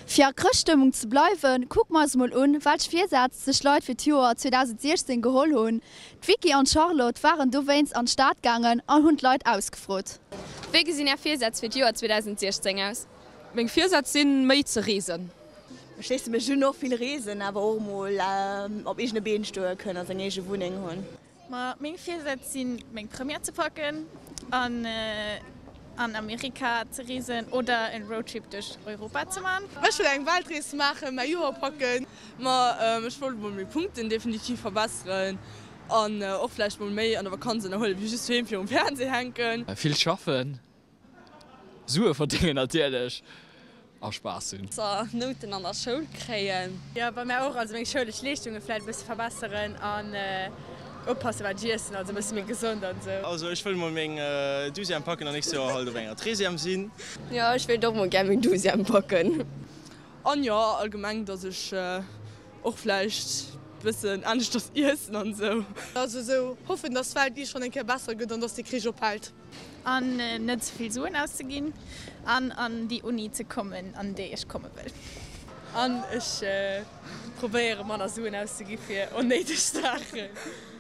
Fir a Chrëschtstëmmung ze bleiwen, kucke mer eis mol un, welch Virsätz sech d'Leit fir d'Joer 2016 geholl hunn. D'Vicky an d'Charlotte waren dowéinst an d'Stad gaangen an hunn d'Leit ausgefrot. Wéi gesinn Är Virsätz fir d'Joer 2016 aus? Meng Virsätz sinn, méi ze reesen. Ech léisse mech un, och vill reesen, awer och mol op eegene Been stoe kënnen a seng eege Wunneng hunn. Ma meng Virsätz sinn meng Première ze packen an an Amerika ze reesen oder en Roadtrip duerch Europa ze man. Ech wëll eng Weltrees maachen, mäi Joer packen. Ma ech wollt mol meng Punkten definitiv verbesseren an och vläicht mol méi an der Vakanz ënnerhuelen, wéi just doheem virum Fernseh hänken. Vill schaffen, Sue verdéngen natierlech a Spaass hunn. Besser Nouten an der Schoul kréien. Jo, bei mär och. Also meng schoulesch Leeschtunge vläit e bësse verbesseren an oppasse wat ech iessen, also e bësse méi gesond an esou. Also ech wëll mol meng Douzième packen an nächst Joer halt op enger Treizième sinn. Jo, ech wéilt och mol gär meng Douzième packen. An jo, allgemeng dass ech och vläicht bëssen aneschters iessen an esou. Also esou hoffen dass d'Welt iergendwann eng Kéier besser gëtt an dass de Krich ophält. An net ze vill Suen auszeginn an an déi Uni ze kommen, an déi ech komme wëll. An ech probéiere manner Suen auszegi fir onnéideg Saachen.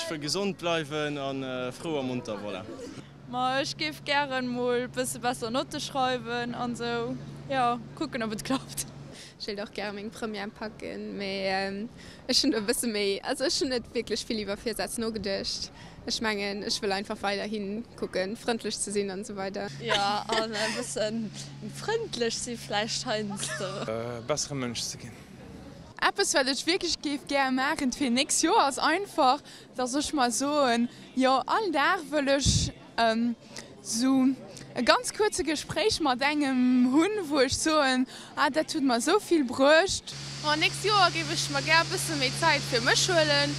Ech wëll gesond bleiwen a frou a monter, voilà. Ma ech géif gären mol bësse besser Notte schreiwen an sou, jo, kucken ob et klappt. Ech wéilt och gäre meng Première packen, mee ech hunn do e bësse méi, also ech hunn net wierklech vill iwwer Virsätz nogeduecht. Ech mengen, ech wëll einfach weiderhi kucken, frëndlech ze sinn an esou weider. Jo, an e bësse frëndlech si vläicht heiansdo. E bessere Mënsch ze ginn. Eppes wat ech wierklech géif gär maachen fir nächst Joer ass einfach, dass ech mer soen, jo all Dag wëll ech Sou e ganz kuerze Gespréich mat engem hunn, wou ech soen, ah dat huet mer esou vill bruecht. Ma nächst Joer géif ech mer gär e bësse méi Zäit fir mech huelen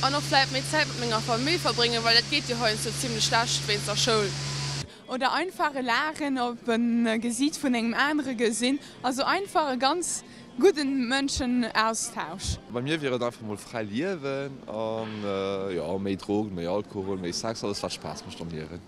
an och vläit méi Zäit mat menger Famill verbréngen, well dat geet jo heiansdo zimlech schlecht wéinst der Schoul. Oder einfach e Laachen op e Gesiit vun engem anere gesinn. Also einfach e ganz gudden Mënschenaustausch. Bei mir wier et einfach mol fräi liewen an jo méi Drogen, méi Alkohol, méi Sex, alles wat Spaass mécht am Liewen.